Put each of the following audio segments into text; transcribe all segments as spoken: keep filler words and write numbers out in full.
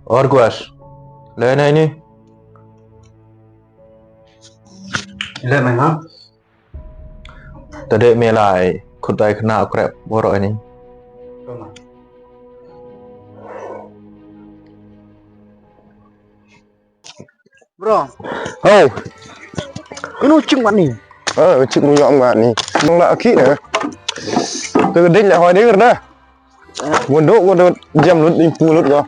Or guas. Le na ini. Le mai ma. Tade me lai, khut tai khna krep boro ini. Bro. Oh. Inu chik mat ni. Ah, chik ru yom mat ni. Nong la ki na. Tu ding la hoi ding na. Won do, won do, jam lut, ing pu lut ko.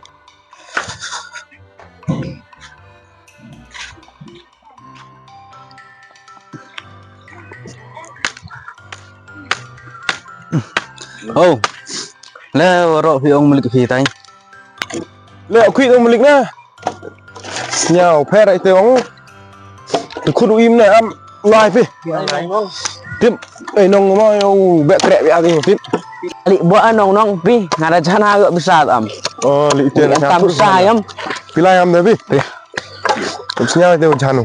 Oh. Le, waro phi ong malik phi tai. Le, khi ong malik na. Sñiaw, pher ai te ong. Te khut u im ne am lai phi. Tip, ai nong ma, u bek krek ya ti tip. Li bo a nong nong phi, nga da jana ga bisa am. Oh, li te na tam bisa am. Phi lai am da phi. Sñiaw te u janu.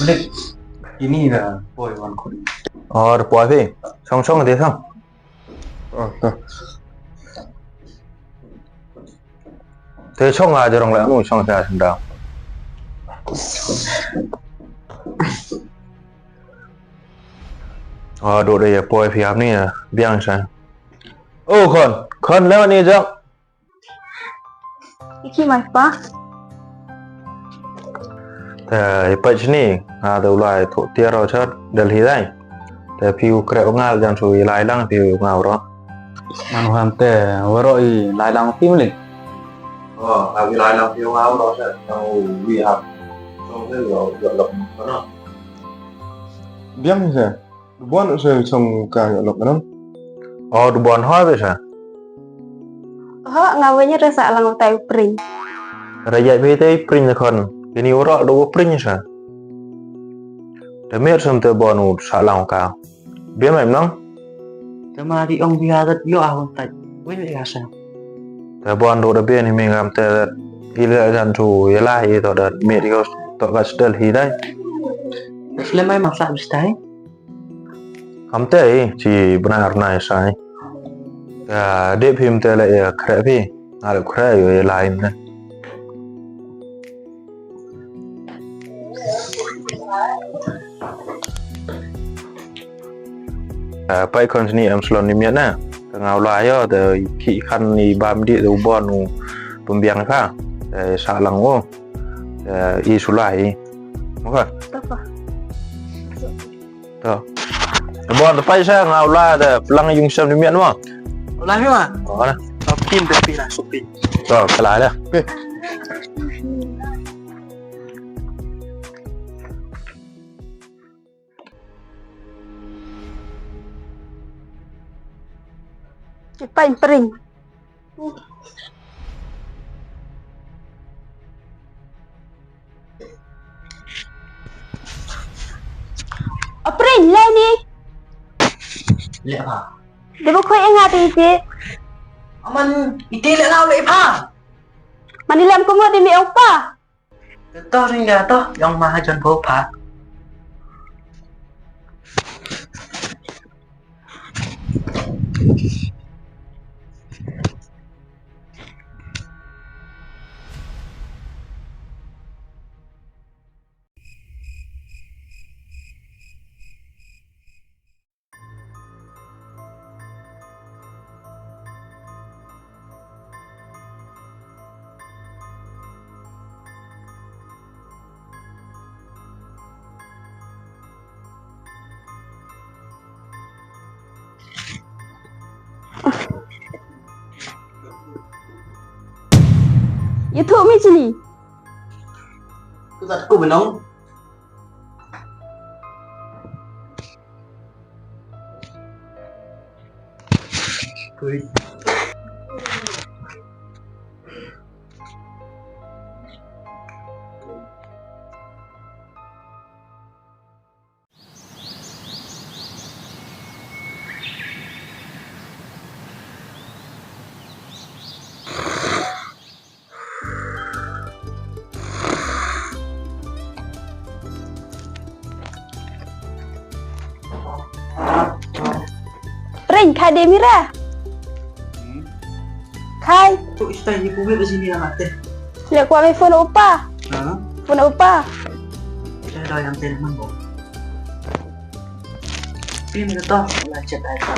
Malik, ini da poi wan khun. Oh, da poi phi. Song song de song. Oh, to. Te chong a jarong le, anu chong sa senda. Oh, do de ya poi phi am ni ya, biang sa. Oh, khon, khon le ni jong. Iki mai pa. Te i pach ni, nga da u lai tho tiar ro chat Delhi dai. Te phi u krek u ngal jan su i lai lang phi u ngal ro. Man u ham te waro i lai lang phi malik. Oh, nga i lai lang phi u ngal ro chat, nga u wi ham. Song te yo yo lok kono. Biang sa. Du bon u se song ka yo lok kono. Oh, du bon ho be sa. Ho, nga wanya rasa lang tai pring. Ra ya phi te pring khon. Kini waro du pring sa. Te mer som te bon u sa lang ka. Bia mai mnang. Te ma di ong bia dat yo a hon tai. Win ya sa. Te bon do da bia ni mi ngam te dat. Ile jan tu ya la i to dat mi di ko to ka stel hi dai. Sle mai ma sa bistai. Kam te i chi bna ar nai sai. Ya de phim te le ya kre phi. Ngal kre yo ya lai ne. Ah, pai khon sini em salon ni miat na. Te nga u lai yo, te ki khan ni bam di, te u bon u pembiang pha. Te sa lang u. Te i su lai. Mo ka? Tapa. To. Te bon te pai sa nga u lai, te plang yung sem ni miat mo. U lai mo? Ko na. To pin te pin la, su pin. To, ka lai da. Ki pain pring. A pring, le ni. Le pa. De bu khoi nga ti ti. Aman, ite le nga le pa. Mani lam ko mo de mi ong pa. Te to ring da to, yong ma ha jon bo pha. Ya thu mi chini. Ku tat ku benong. Pring, khai de mira. Hmm? Khai. Tu istai ni pumi ba sini na mate. Le kwah mi phone u pa. Ha? Phone u pa. Istai da yang telephone bo. Pini na to, la chat ai pa.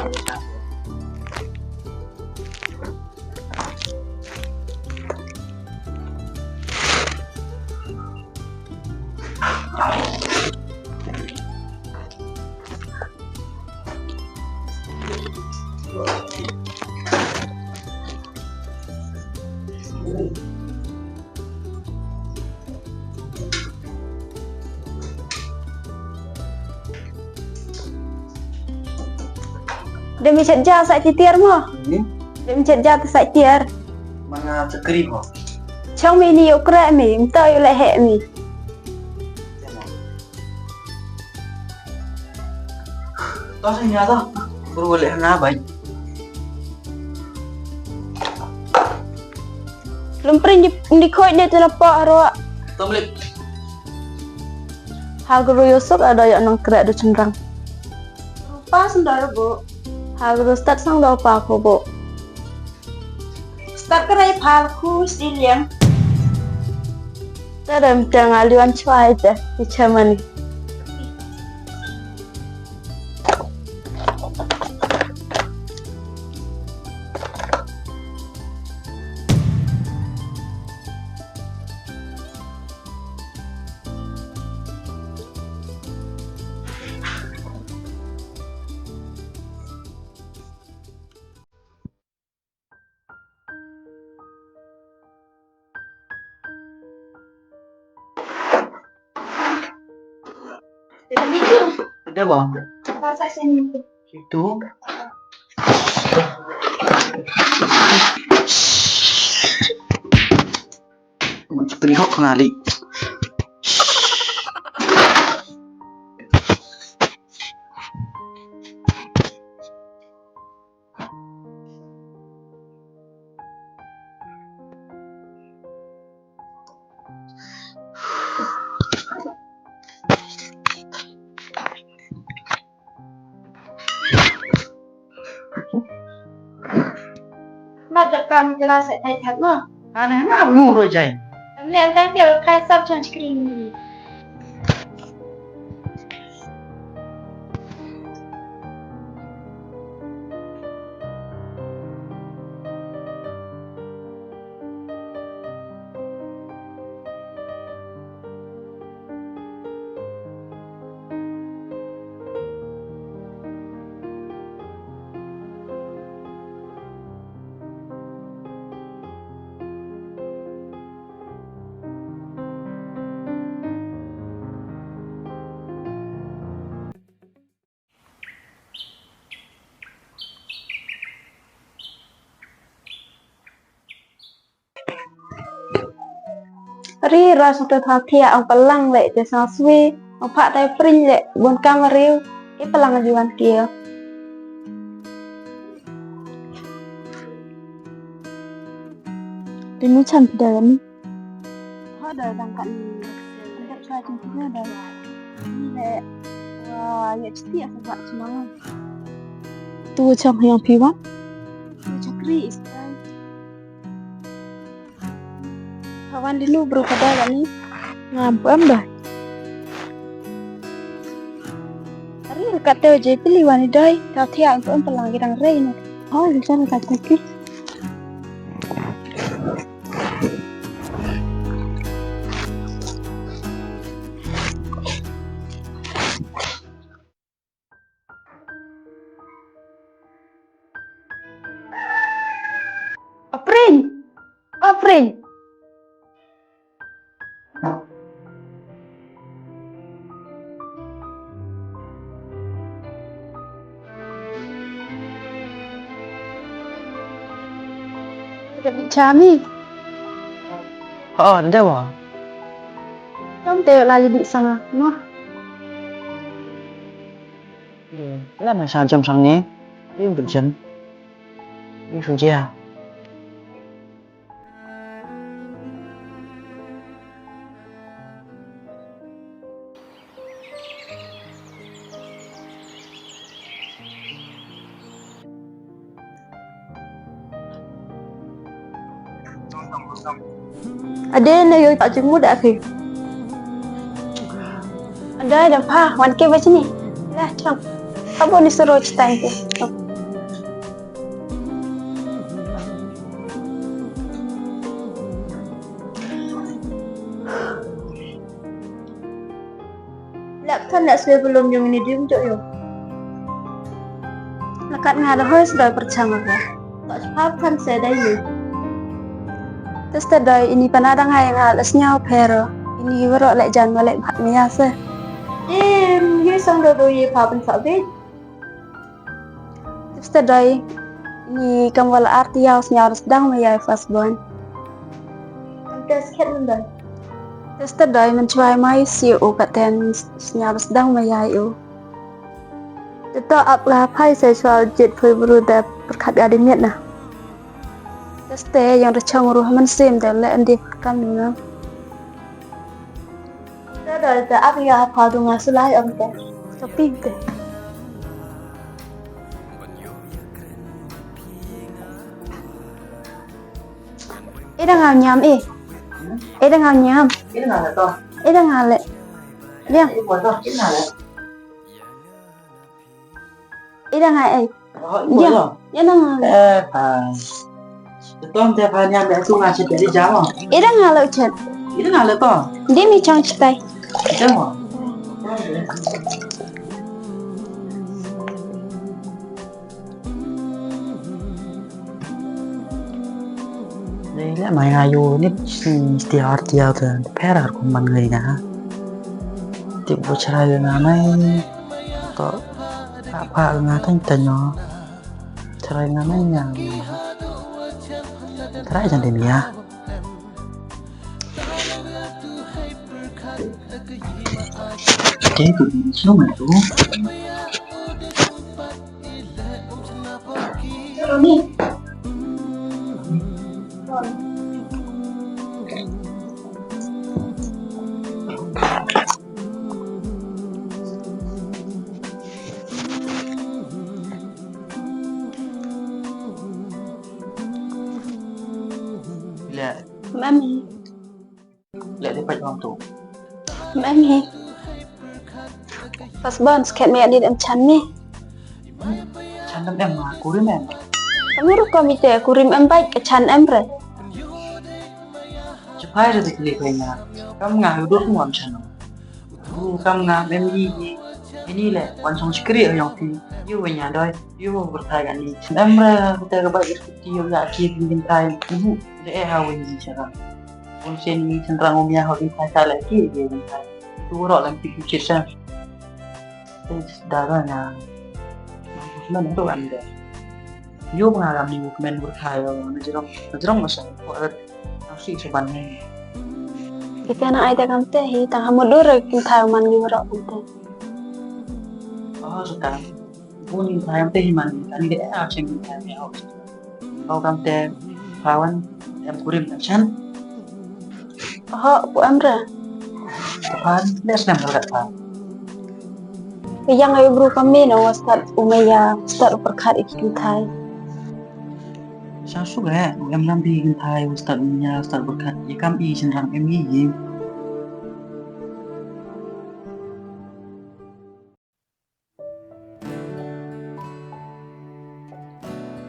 Demi chet ja sa ti tiar mo. Hmm? Demi chet ja sa tiar. Mana chakri mo. Chong mi ni yo kre mi, mta yo le he mi. To sa nya to. Bru le na bai. Lum pring di, di khoi de tu na pa ro. Tom le. Ha gru yo suk ada ya nang kre du chenrang. Rupa sendar bu. Ha gru start sang da pa ko bu. Start kre phal khu si liang. Ta dem tang aliwan chwa ite, i chamani. Ada ba? Itu. Kri hok ngali. Mat da kam jela se thai thak mo. Ane na mu ro jai. Em le ang kan dia khai sap chan screen ni. Ri ras te tha thia ang palang le te sa swi, ang pha tai pring le bon kam riu, i palang jiwan kia. Ti mi chan pida ni. Ha da dang kan ni. Dap sa chin pida da. Ni le, wa, ya chiti asa ba chimang. Tu chang yang piwan. Tu chakri istai. Hawan di nu bru kada kani. Ngam pem dah. Ari kate je pili wani dai. Ka thia ang pem palang ki dang rei ni. Oh, di sana kate ki. Apring! Apring! Chami. Oh, da wa. Kam te la jadi sanga, no? Lam sa jam sang ni, lim tu jam. Lim su jia. Ade na yo ta jingmut da phi. Ade da pha, wan ke ba chini. Lah, chong. Abo ni suro chitai ke. Lep than lep swe belum yung ini dium jok yung. Lakat nga da hoi sdoi perchang aga. Tok chipap than se dai ni. Teste doi ini panadang hai nga le sniaw phero. Ini warok le jan wa le bhak mia se. Em, ye sang do do ye pa pen sa bit. Teste doi, ini kam wala arti yaw sniaw sdang ma yai first born. Kam test khet man doi. Teste doi man chwai mai si u katen sniaw sdang ma yai u. Teto ap la phai se chwa jit phui bru da perkhat ya di miet na. Teste yang da chong ruh man sim da le andi kam na. Te da te ap ya pha du nga sulai am te. Tapi te. Ida nga nyam eh. Ida nga nyam. Ida nga le to. Ida nga le. Dia. Ida nga le to. Ida nga eh. Oh, ya, ya na nga. Eh, pa. Tom te pa nyam de tu nga chet de jamo. Ida nga le chet. Ida nga le to. Dia mi chang chitai. Jamo. Dei le mai nga yu ni sti har tia te pera ko man ngai nga. Ti bu chara nga mai. To apa nga tang tanyo. Chara nga mai nga. Chara jan de mia. Oke, tu ni semua tu. Mami. Leh dei pait ong tu. Em hi. Pas bon skhet me adit em chan me. Chan em em ma kurim em. Kamu rukom ite kurim em bait ka chan em re. Chipai re dikli kai nga. Kam nga hu dur ngam chan. Hu kam nga em yi yi. Ini le wan song sikri yong ti. Yu wen ya doi. Yu bertai ani. Em re kute ka bait ti yu ya ki bin tai. Hu de e ha wen yi chara. Bun sien i chynrang u mia ho i phai sa le ki i phai. Tu ro lang ki ki sa. Te da ra na. Men tu an de. Yo nga ram ni men bur khai na jrong na jrong ma sa. Ko er. Nasi sa ban ni. Kita na ai ta kam te hi ta hamu dur ki thai man ki ro kam te. Oh, sekarang. Bun i phai am te hi man, ani de a cheng i phai am ya ho. Ho kam te phawan em kurim em chan. Ho, pu em re. Phan, de snem lo da phan. Yang ai bru kami na wa start u maya, start u perkhat i ki thai. Sa su re, u em ram bi ki thai, u start u maya, start perkhat, i kam i chynrang em i i.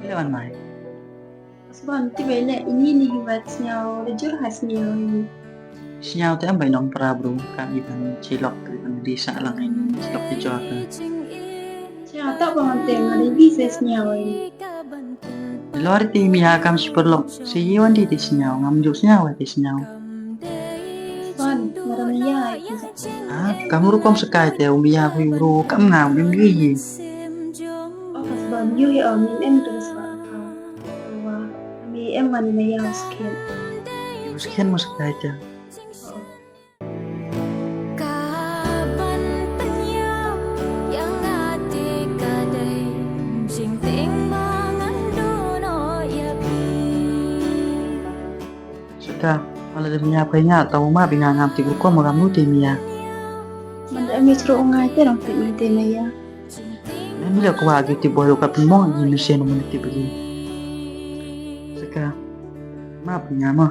Ile wan mai. Asban ti bai le ini ni hi wat sniaw, le jur ha sniaw ini. Sniaw te am bai nong pra bru, ka i ban chilok, i ban di sa lang ini, chilok di jor ka. Sniaw ta ba man te ma di bi se sniaw ini. Lor ti mi ha kam si perlok, si i wan di di sniaw, ngam ju sniaw, di sniaw. Asban, ngaram ya, ai ki sa. Ah, kam rukom sekai te, u mia hui ru, kam ngam, em yi yi. Oh, asban, yu ya, oh, min em tu sa. Wa, mi em man maya skhen. Yu skhen mo sekai te. Ka ban pynïap ïa nga te ka dei jingtieng ba ngan duh noh ïa phi. Seka, ala dep ïa phi nga, tau ma bi nga ngam ti rukom ma kam nu te mia. Man da mi chro ngai te rong te mi te mia. Em le kwa ki ti boy ka pynmong ni mi sen mo ni ti bi. Seka, ma bi nga ma.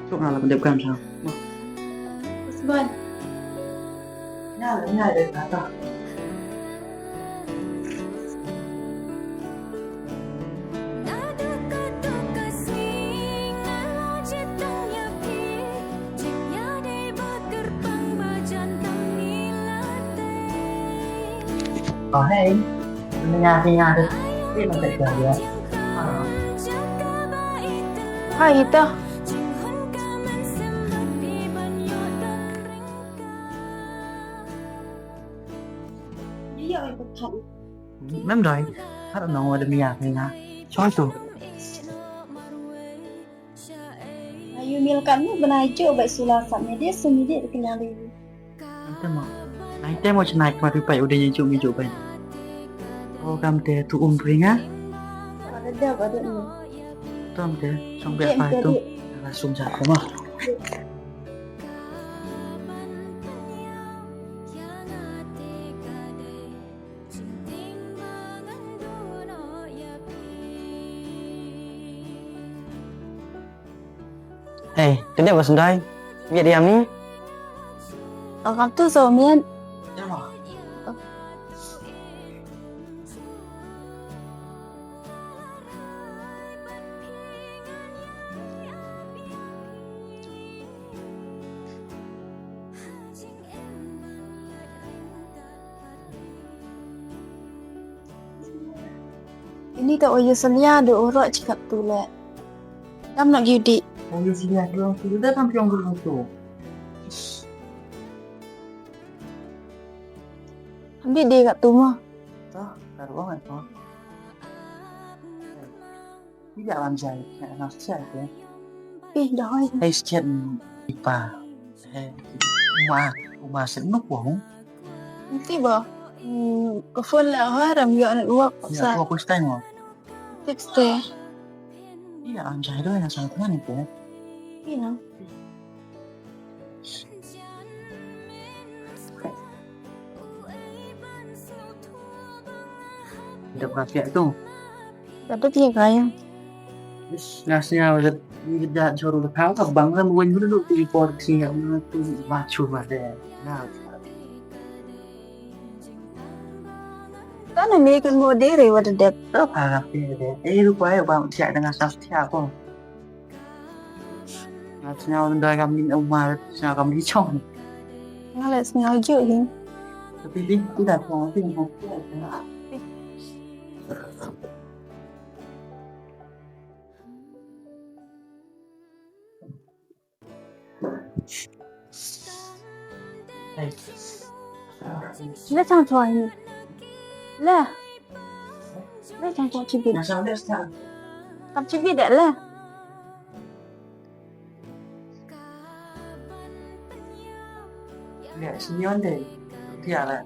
Tu nga la dep kam sa. Sban. Nga la nga dep kata. Oh, hey. Nga, nga, nga. Ini tak dia. Ah. Hai, ito. Mem doi, har nong wa da mia ka nga. Choi tu. Ayu mil kan mu bnai jo bai sula sa mede se mede de kena le. Ante mo. Nai te mo chnai kma ri pai u de nyi jo mi jo bai. O kam te tu um ri nga. Ada da ba de ni. Tom te, song be pai tu. Ada sum sa te mo. Eh, kede bas ndai. Biar dia ni. Akam tu so mian. Ini ta oyo salia do oro chikat tu le. Tam nak yudi. Oyo salia do tu le tam piong do tu. Ambi di kat tu mo. Tu, taru kan tu. Tidak wan jai, nak nak siap ke. Ih, dah hoi. Hei, siap ipa. Hei, uma, uma sen nuk wong. Nanti ba. Hmm, ke phone lah ha ram yo anak uap. Ya, sa. Aku aku stay mo. Tip stay. Iya, anjay doh yang sangat manis ya. Iya. Dah berapa tu? Dapat tiga kaya. Nga sñiaw da, da chor u thaw ka bang ka muin hulu tu i por sñiaw na tu ba chu ba de. Na. Tane me kan mo de re wa de dep. Ro pha ka pe de. E ru pa ya bang thiah da nga sa thiah ko. Nga sñiaw da kam ni u ma, sñiaw kam ni chong. Nga le sñiaw ju hin. Tapi di, di da ko, di ko. Le chang chwa ni. Le. Le chang chwa chi bi. Kam chi bi de le. Le, sñiaw de. Tiara.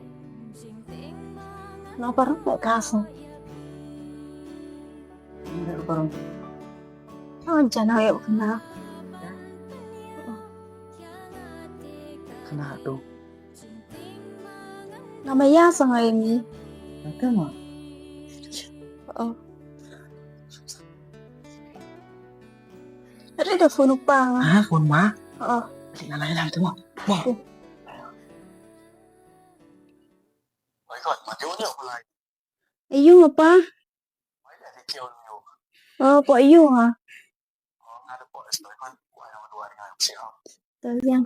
No parang le kaso. Ni da parang. Oh, jana ya kena. Kena tu. Nama ya sanga ini? Kena. Oh. Ada da phone upa nga. Ah, phone ma? Oh. Balik na lai lai tu ma. Ma. Ayu apa? Oh, pa ayu ha. Tayang.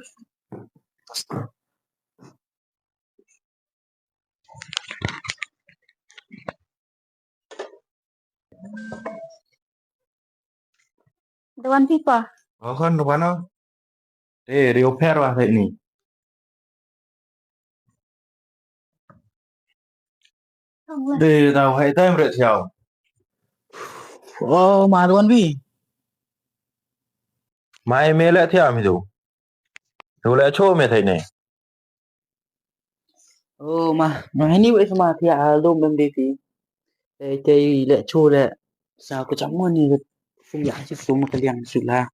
Dewan pipa. Oh, kan, dewan. Eh, rio per wa ni. De tau hai time re thiau. Oh, ma duan bi. Mai me le thiau mi tu. Tu le cho me thai ne. Oh, ma, ma ni we ma thiau lo mem de ti. Te te le cho le. Sa ko cham mo ni. Fu ya chi fu mo ka liang su la.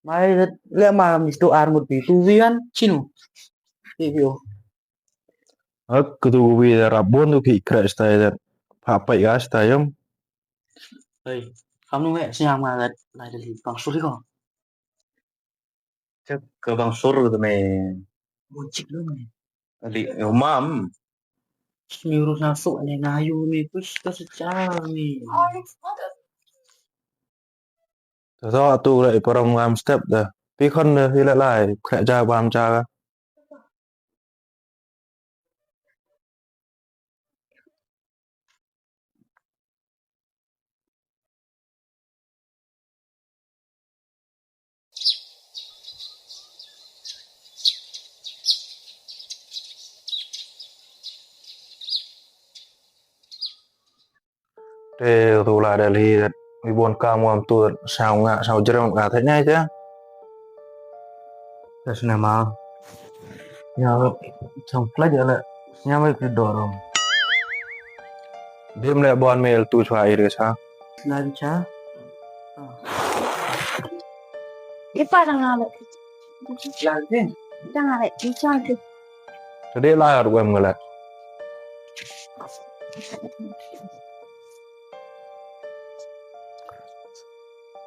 Mai le ma mi tu ar mut pi tu wian chinu. Ti yo. Ak tu wi da rabon tu ki kra stai da. Pa pai ga stai yom. Hei, kam nu nge siang ma da lai da li pang suri ko. Cak ka bang sur tu me. Bun chik lu me. Ali, yo mam. Smi ru na su ne na yu me, kus ka sa cha me. To to tu le i parom ngam step da. Pi khon da, pi le lai, khreh ja bam ja ka. Te tu la Delhi, wi bon kam wam tu, saw nga, saw jrem nga, te nyai te. Te sne ma. Nya, chong klai ja le, nya me ki dorom. Dim le bon mel tu chwa iri sa. Sne cha. Ipa dang ale. Dang ale, ipa dang. Tadi lai ar wem ngala.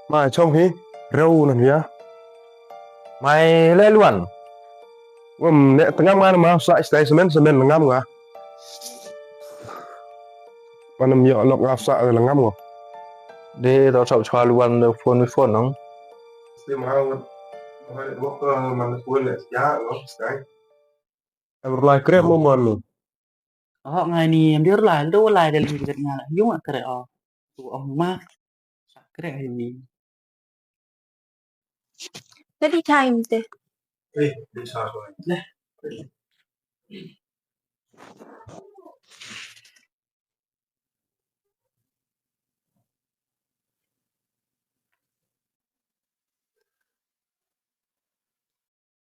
Mai chong hi, reu nan ya. Mai le luan. Wem ne tengam nga ma sa istai semen, semen ngam nga. Manam yo lok ngap sa le ngam ngo. De to sa chwa luan de phone mi phone nong. Ste ma ha, ma ha, wok, eh, man phone le ya, wok, stai. Em rulai krep mo mon mi. Oh, ngai ni, em dir lai, do lai de li ket nga la. Yung a krep, oh. Tu ong ma. Sa krep ni. Tadi time te. Eh, di sa ko. Leh.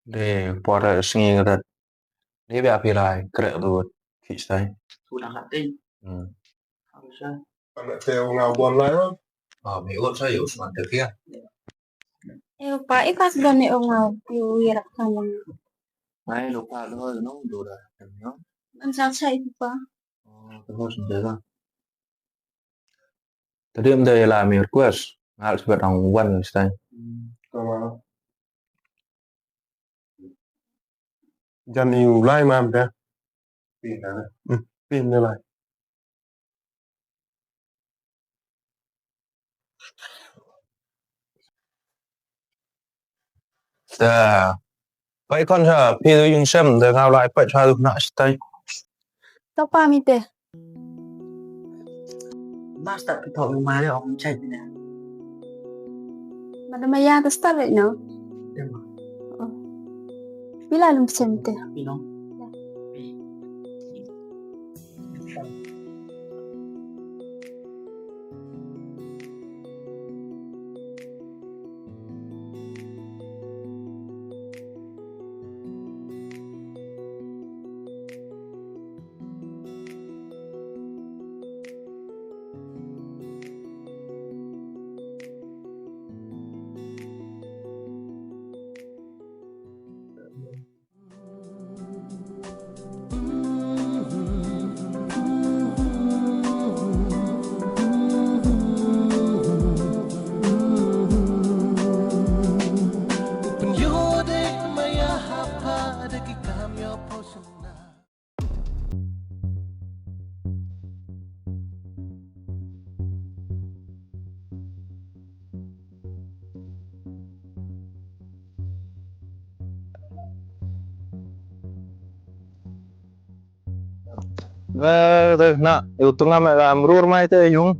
De, por sngi ka dat. De, bia phi lai, krek tu, ki stai. Tu dang kat ding. Hmm. Harus ya. Anak te u ngau bon lai, ha? Ah, mi ot sa, yu sman te kia. Eh, pa, i kas don ne u ngau, yu ira kamang. Nai, lupa lo, no, dura, no. Ban sa sa itu pa. Oh, terus de la. Tadi em de la mi request. Ngal sebab ang wan stai. Hmm. Tama. Jan i u lai mam de. Pin na. Hmm, pin de lai. Da. Pai kon sa, phi tu yung sem, da ngau lai pai sa tu na stai. To pa mi te. Master pi thok yung mare ong chai pina. Madam ya to start right now. Dema. Oh. Pila lum sem te. Pino. Ve, te na, yu tu ngam, eh, am rur mai te yung.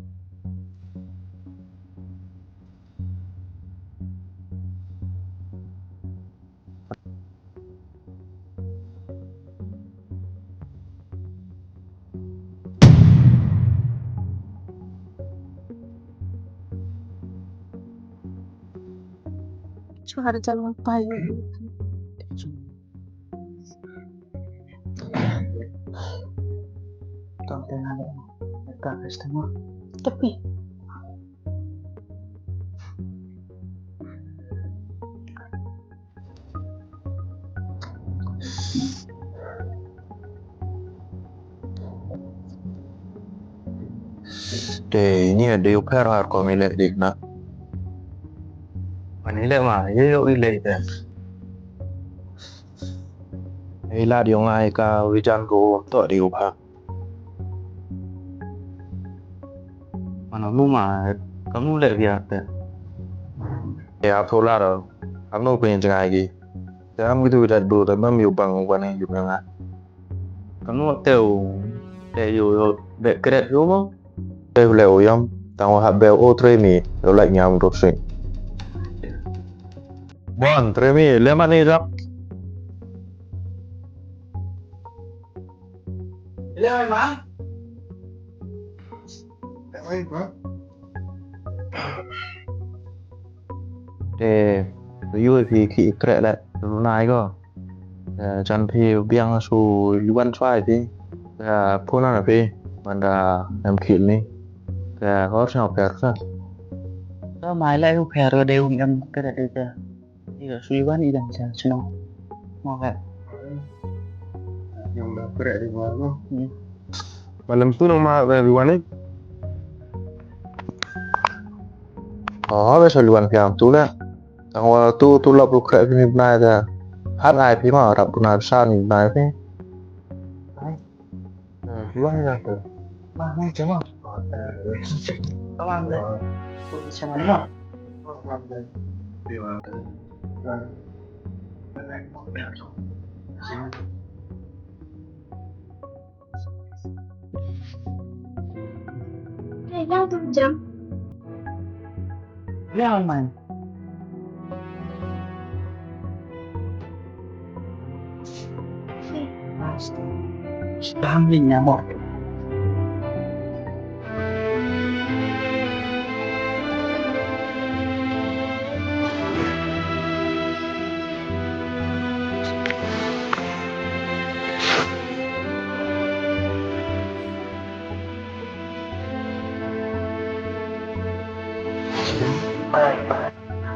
Chuhar jalwa payo. Tang tengah le. Ka customer. Tapi. Te ini ada yu pher har ko mi le dik na. Ani le ma, ye yo i le te. Ei lad yong nga i ka wi jan ko to di u pha. Mana mu ma, ka mu le bia te. Ya, pho la ro. Am no pin jngai gi. Te am ki tu dat bu te mam yu bang wan yu nga. Ka mu te u, te yu, yu, be kret yu mo. Te le u yam, tang wa hap be o tre mi, yu lak nyam ro sing. Bon, tre mi, le mani rak. Hello, ma. Te, yu phi ki kreh le, ru nai ko. Te, jan phi biang su liwan swai phi. Te, phone na phi, man da em khil ni. Te, hor sa per sa. Ka mai le u per ko de um em kreh de te. Ira, su iwan i dang sa, sino. Mo ka. Yong da kreh di mo, no? Hmm. Malam tu nang ma, eh, iwan i. Oh, be su iwan piang tu le. Tang wa tu, tu lap lu kreh ni bnai da. Hat ai pi ma, rap bnai sa ni bnai pi. Ai. Wah, ya tu. Wah, ni cuma. Kawan deh. Aku di sana ni, Mak. Eh, yang tu jam. Yang mana? Paham ni nyamuk.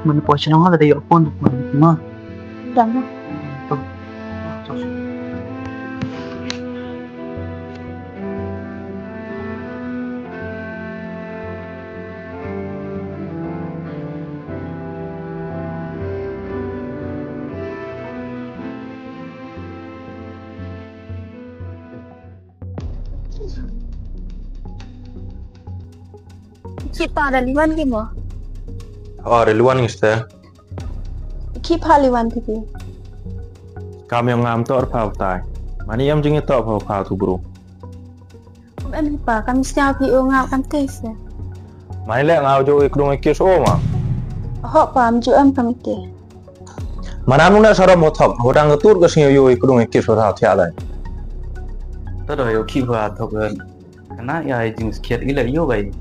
Mano poi chnong la da yoh phone ma. Dang. Ki pa da liwan ki mo? Oh, da liwan ki ste. Ki pa liwan ki ki. Kam yong ngam tor pa tai. Mani yam jing tor pa pa tu bro. Em pa kam sñiaw ki o nga kam te se. Mani le nga u jo i kdung i kis o ma. Ho pa am ju em kam te. Mana nu na saram hothok, hodang ka tur ka sngi u jo i kdung i kis o tha thia lai. Ta do yo ki ba thok. Kana ya i jing skhiat i le yo bai.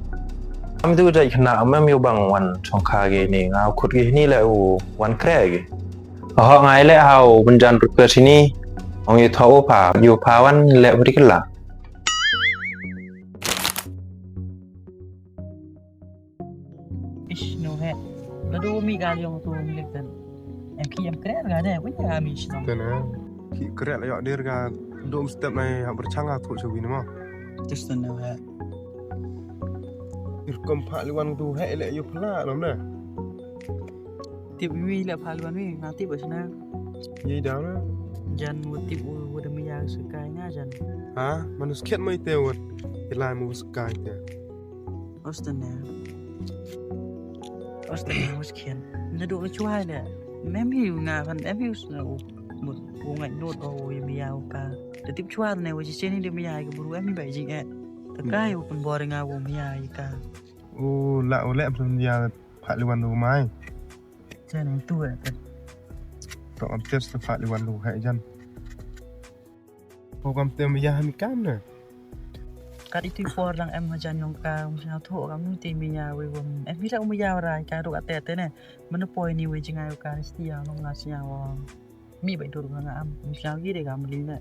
Am tu jai khana am em yo bang wan chong kha ge ni nga u khut ge ni le u wan kre ge. Ho ngai le ha u benjan ruk ke sini. Ong i tho u pa, yo pa wan le bri kela. Ish, no he. Ladu mi gal yong tu mi lek tan. Em ki em kre ga de, wanya mi shnong. Tena. Ki kre la yok dir ga dom step nai ha berchang a tu chawi ni mo. Just no he. Ir kom pha liwan tu he le yo pla nom na. Tip mi le pha liwan mi, na tip ba sna. Ye da na. Jan wo tip wo, wo da mi ya sekai nga jan. Ha, manus khet mai te wo. Ilai mo sekai te. Ostane. Ostane, muskhin. Na do na chuai le. Mem hi nga kan em hi usna u. Mut u ngai not o u yemi ya u ka. Da tip chuai ne u ji cheni de mi ya ka buru em hi bai jing e. Ta kai u pun bor nga u mi ya ka. U la u le pun ya pha liwan u mai. Cheni tu e. To am test pha liwan u hai jan. Ko kam te maya mi kam ne. Kat itu por lang em hajan yong ka, um sñiaw tho kam nu te maya we wom. Em hi la um maya ra ka ru ate te ne. Mano poi ni we jingai ka stia nong nga sñiaw. Mi bai dur nga am, um sñiaw gi de kam li ne.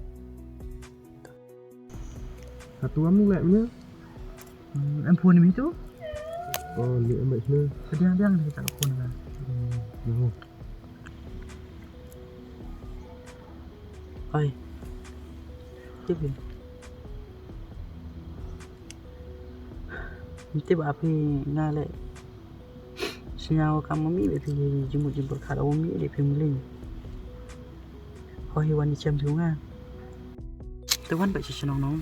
Satu am le ne. Hmm, em phone mi tu? Oh, ni em mai sini. Dia, dia, dia tak phone ka. Hmm, no. Ai. Tip ya. Tip api nga le. Sñiaw ka mami le phi jumut jumut khat o mi le phi mling. O hi wan i chem phi u nga. Te wan bait chi chnong nong.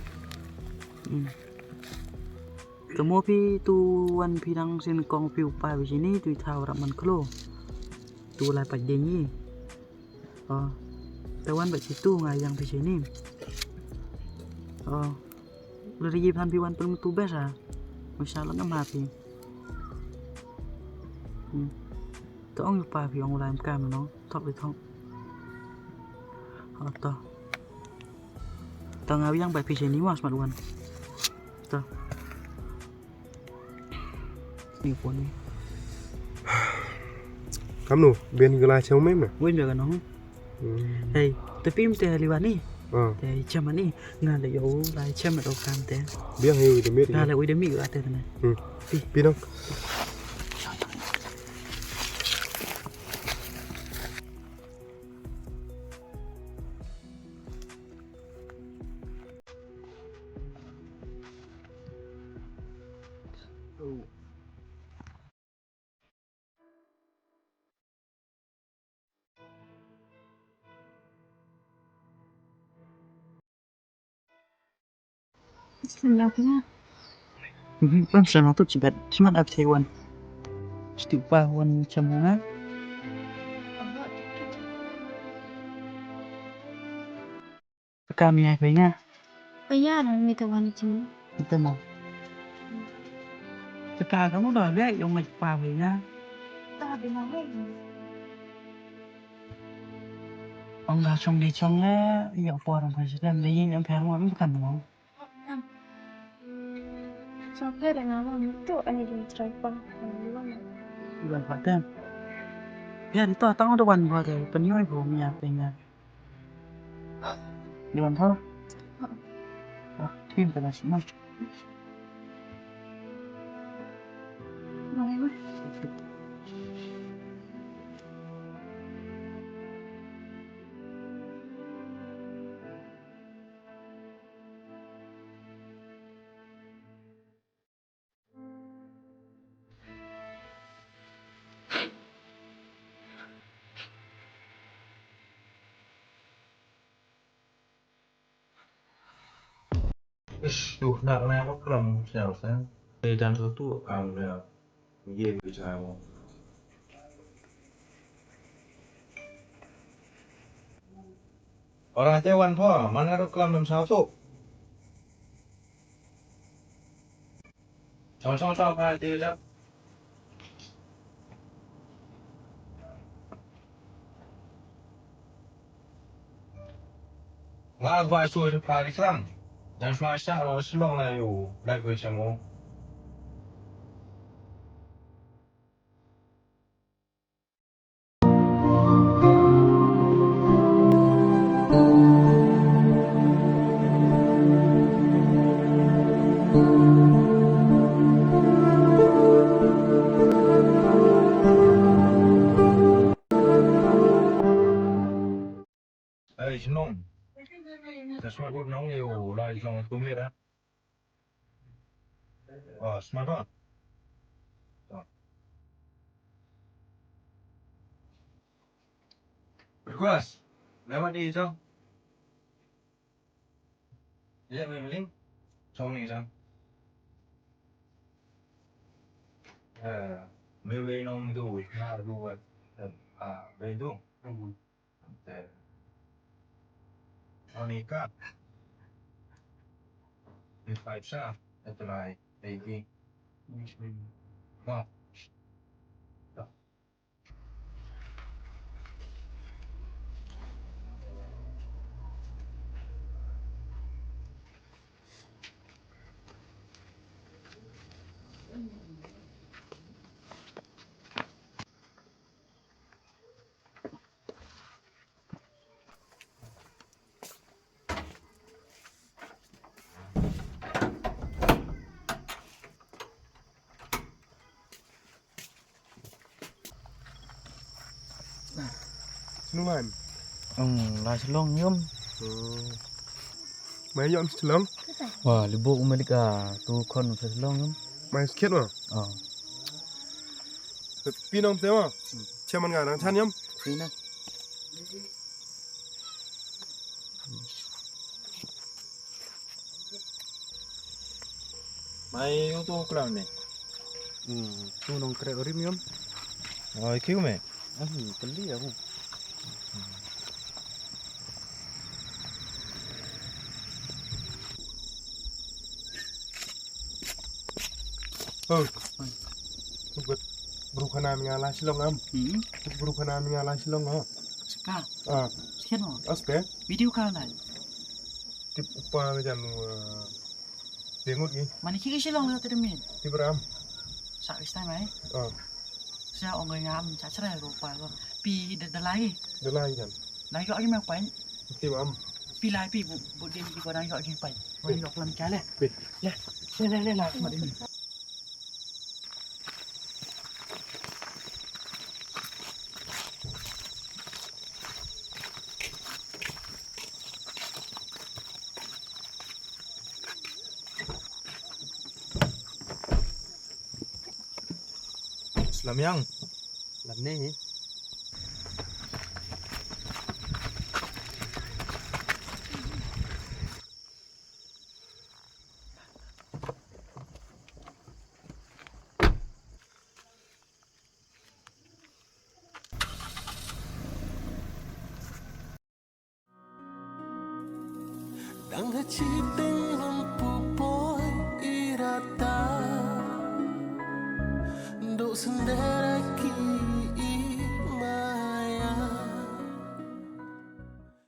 Hmm. Te mo phi tu wan phi dang sien kong phi u pa phi chini tu i thaw rap man khlo. Tu lai pat dei ni. O. Te wan bait chi tu nga yang phi chini. O. Lu ri phan phi wan pynmtu bes a. Masha Allah ngam ha phi. Hmm. To ong yu pa phi ong u lai em kam no. Thok di thok. O to. To nga yang bait phi chini wa smat wan. To. Ni pon ni. Kamnu, biang ka lai chem mem na? Win biang ka nong. Hmm. Hei, te pim te liwa ni. Ah. Te chem ni, nga le yo lai chem do kam te. Biang yo de mit. Nga le wi de mi wa te ne. Hmm. Pi. Pi nong. Pam sa nong tu chibat, chimat ap te wan. Sti pa wan chem nga. Ka mi ai phi nga. Phi ya nong mi te wan chem. Te mo. Te ka ka mo da le yong ngai pa phi nga. Ta bi na le. Ong da chong di chong le, ya por ong phi se dem de yin em phi mo em kan mo. Chong phi de nga mo tu ani din trai pa. Iwan pa tem. Ya di to tang do wan bo de, pynyoh bo mi ya phi nga. Di wan tho. Ah, tim ka na sima. Ish, tu nak na ko kram sial sa. Ni dan tu tu am le. Ye bi sa mo. Ora te wan pho, mana ro klam dam sa tu. Chong chong chong pa te la. Nga ba su pa ri kram. Dan sma sa ro slong la yu, la ko chamo. Ei, chnong. Te sma kut nong yow lai chnong tu mira. Oh, sma ba. Oh. Request. Lewat ni chnong. Ya, me meling. Chnong ni chnong. Eh, me wei nong du, na du wat. Eh, ah, wei du. Hmm. Te. Ani ka. Ni five sa. Ito lai. Baby. Wow. Numan. Ong, la Shillong yom. Hmm. Mai yom Shillong? Wa, libu umelik a, tu khon Shillong yom. Mai skhet wa? Oh. Pi nong te wa? Chairman nga nang chan yom? Pi na. Mai u tu klam ne. Hmm, tu nongkreh uri miom. Oi, kiu me. Ani, kali aku. Oh. Bru khana mi nga la Shillong am. Hmm? Bru khana mi nga la Shillong ha. Sika. Ah. Sian mo. Aspe. Video call na. Tip upa me jan, uh, dengut ki. Mani ki Shillong la te min. Tip ram. Sa is time ai. Ah. Sa ong nga am sa chra ro pa lo. Pi de de lai. De lai jan. Lai yo agi me pa. Tip am. Pi lai pi bu bu de ki ko dang yo agi pa. Wan yo klam kale. Pi. Le. Le le le la ma de. Slam yang. Slam ni. Dang ha chiteng lam pu poi irata. Duk sendera ki